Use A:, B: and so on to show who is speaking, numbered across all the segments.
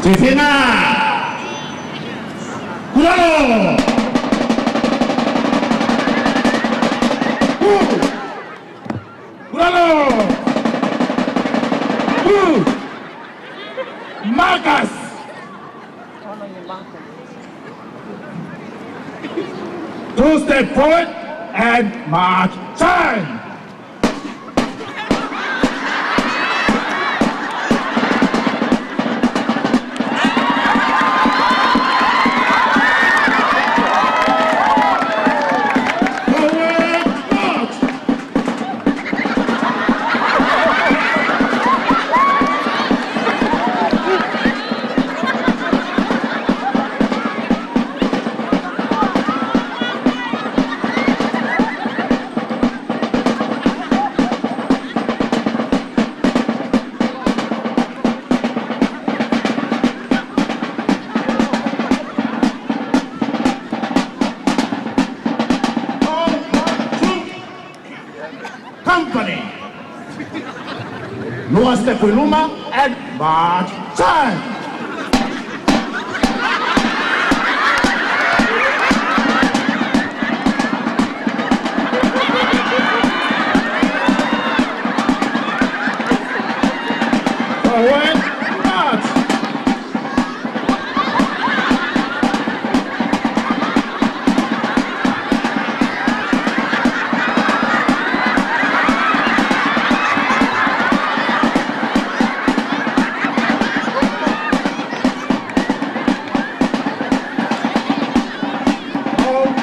A: Sefina. Kulalo. Kulalo. Marcus. Two step forward and march time. Forward march. Company. Lua step Luma and march time. Forward march.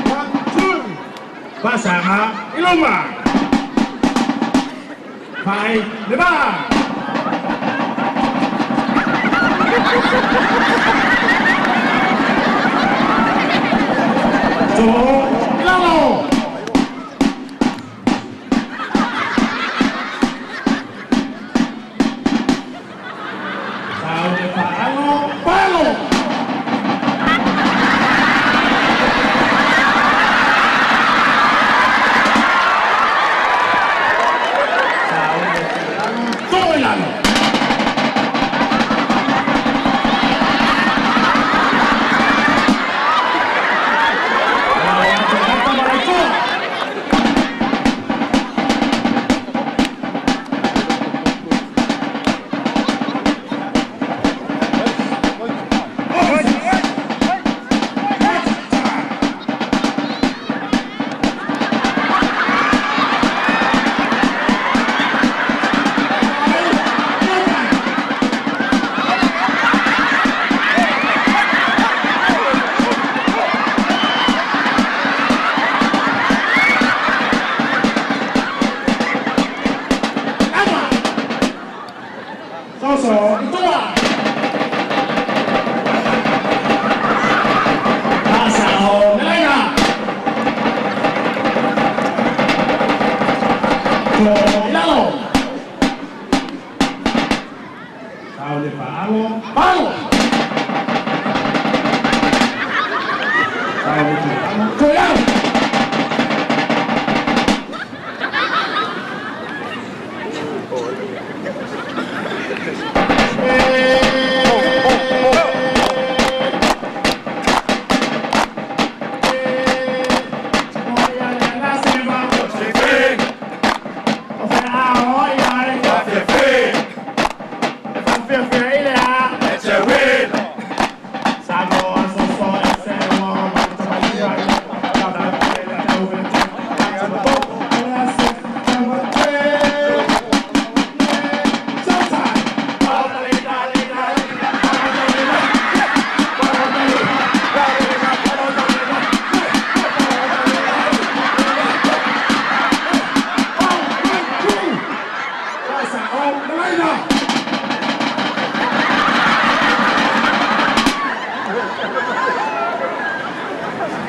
A: One, two. Pasanga Iluma. Five, lima. Two, ilalo. Sao de paalo, palo. Sao de paalo, two, ilalo. Soso, itua. Pasao, nelaina. Ko, ilalo. Sao le paalo, palo. Sao le paalo, ko, ilalo.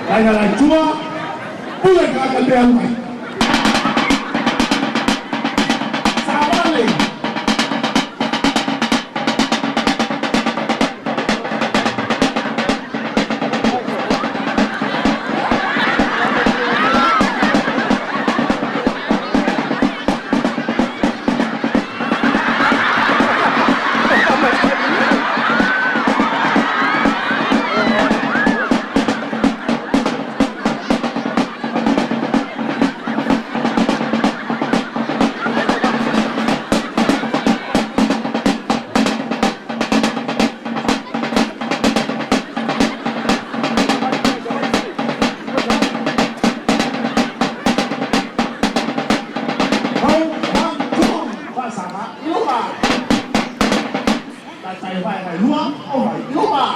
A: Laina lai tua, pule ka ka te. Savali. Taitai vaega e lua, omai i luma.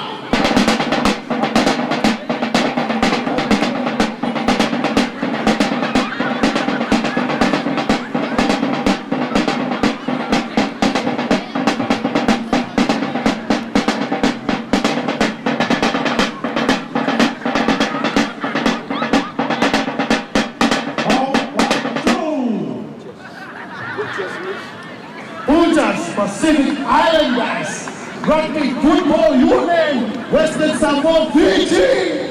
A: Pujas Pacific Islanders Rugby Football Union Western Samoa Fiji.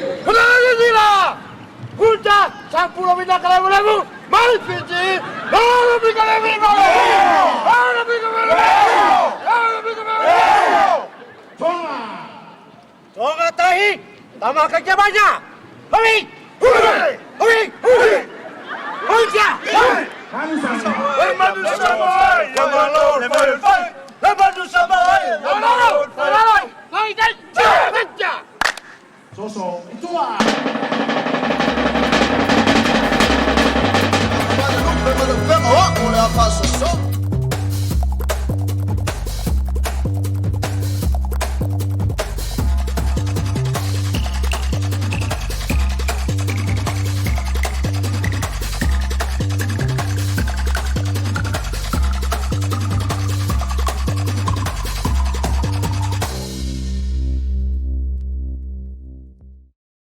A: Tonga.
B: Tonga tahi, tama kerja banyak. Hurry, hurry, hurry, hurry. Hurry,
A: Manu Samoa.
C: Manu Samoa, Manu Samoa,
A: Soso Itua.